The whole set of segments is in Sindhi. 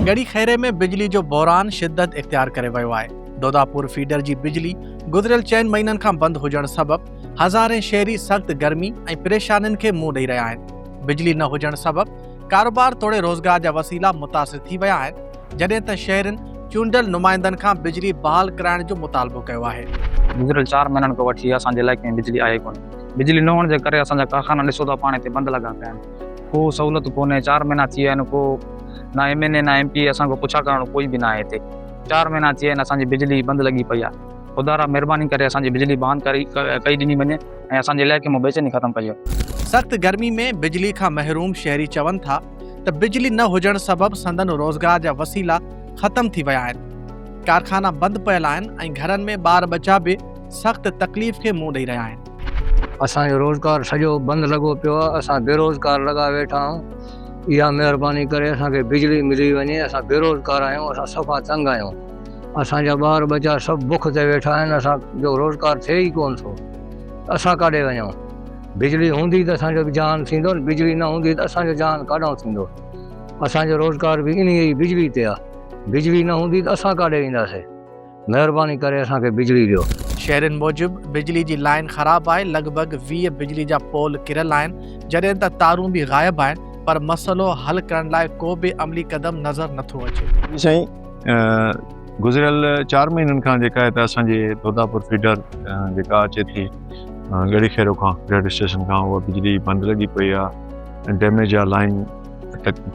ڳڙهي خيري ۾ بجلي جو بحران شدت اختيار ڪري ويو آهي. دوداپور فيڊر جي بجلي گذريل چئن مهينن کان بند هجڻ سبب هزارين شهري سخت گرمي ۽ پريشانين کي منهن ڏئي رهيا آهن. بجلي نه هجڻ سبب ڪاروبار توڙي روزگار جا وسيلا متاثر ٿي ويا آهن، جڏهن ته شهرين چونڊيل نمائندن کان بجلي بحال ڪرائڻ جو مطالبو ڪيو آهي. گذريل چار مهينن کان وٺي اسان جي علائقي ۾ بجلي آهي ڪونه. بجلي نه هئڻ جي ڪري اسان جا ڪارخانا ڏسو ٿا پاڻ هتي بند لڳا پيا آهن. ڪو سهولت ڪونهي چار مهينا ٿي ويا آهن ڪو نه ايم اين اي نه ايم پي اي اسان کان پڇا ڪرڻ ڪوئي به ناهي هتي چار مهينا ٿي ويا آهن اسان جي بجلي بند لڳي پئي آهي خدا را مهرباني ڪري اسان جي بجلي بحال ڪري ڪئي ڏني وڃي ۽ اسان جي علائقي مان بيچيني ختم ڪئي وڃي. سخت گرمي ۾ بجلي کان محروم شهري چون ٿا ته بجلي نه هجڻ سبب سندن روزگار جا وسيلا ختم ٿي ويا آهن، ڪارخانا بند پيل آهن ۽ گهرن ۾ ٻار ٻچا به سخت تڪليف کي منهن ڏئي رهيا آهن. اسان جو روزگار سڄو بند لڳو پيو آهي اسان بيروزگار لڳا ويٺا آهيون اها مهرباني ڪري اسان کي بجلي ملي وڃي اسان بيروزگار آهيون اسان صفا تنگ آهيون اسان جا ٻار ٻچا سڀ بک تي ويٺا آهن اسان جو روزگار ٿئي ئي ڪون ٿو اسان ڪاڏي وڃون بجلي هوندي ته اسان جو به جهان ٿيندو نه بجلي نه هوندي ته اسان جو جهان ڪاڏانهن ٿيندو اسان جو روزگار به انهي ئي بجلي تي آهي بجلي نه هوندي ته اسان ڪاڏي وينداسي. مهرباني ڪري اسان کي بجلي ڏيو. شهرين موجب بجلي جي لائين خراب آهي، لڳ ڀڳ 20 بجلي جا پول ڪريل آهن، جڏهن ته تارون به غائب آهن، پر مسئلو حل ڪرڻ لاء ڪو به عملي قدم نظر نٿو اچي. جي سائين گذريل چار مهينن کان جيڪا هتي اسان جي دوداپور فيڊر جيڪا اچي ٿي ڳڙهي خيرو کان گرڊ اسٽيشن کان اها بجلي بند لڳي پئي آهي ڊيميج آهي لائين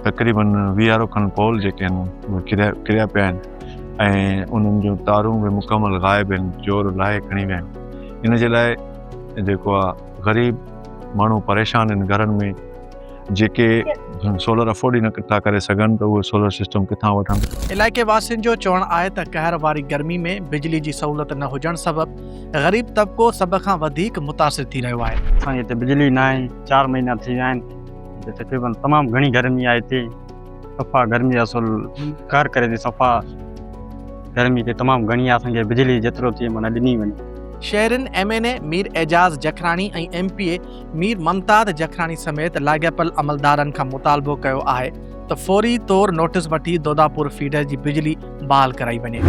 تقريبن ويهارو کن پول جيڪي آهن اهي ڪريا ڪريا پيا آهن ۽ انهن جون تارون به مڪمل غائب آهن چور لاهي کڻي ويا آهن ان جي لاء جيڪو آهي غريب ماڻهو پريشان آهن گهرن ۾ جيڪي سولر افورڊ ئي نه ٿا ڪري سگهن ته اهي سولر سسٽم ڪٿان وٺن. علائقي واسين جو چوڻ آهي ته قهر واري گرمي ۾ بجلي جي سهولت نه هجڻ سبب غريب طبقو سڀ کان وڌيڪ متاثر ٿي رهيو آهي. اسان جي هتي بجلي ناهي چار مهينا ٿي ويا آهن هتي تقريبن تمام گهڻي گرمي آهي هتي صفا گرمي اصل قهر ڪري ٿي صفا گرمي هتي تمام گهڻي آهي اسان کي بجلي جيترو ٿئي معنيٰ ڏني وڃي. شهرين M N A Mir Ejaz Jakhrani ۽ M P A Mir Mumtaz Jakhrani سميت لاڳاپيل عملدارن کان مطالبو ڪيو آهي ته فوري طور نوٽيس وٺي دوداپور فيڊر جي بجلي بحال ڪرائي وڃي.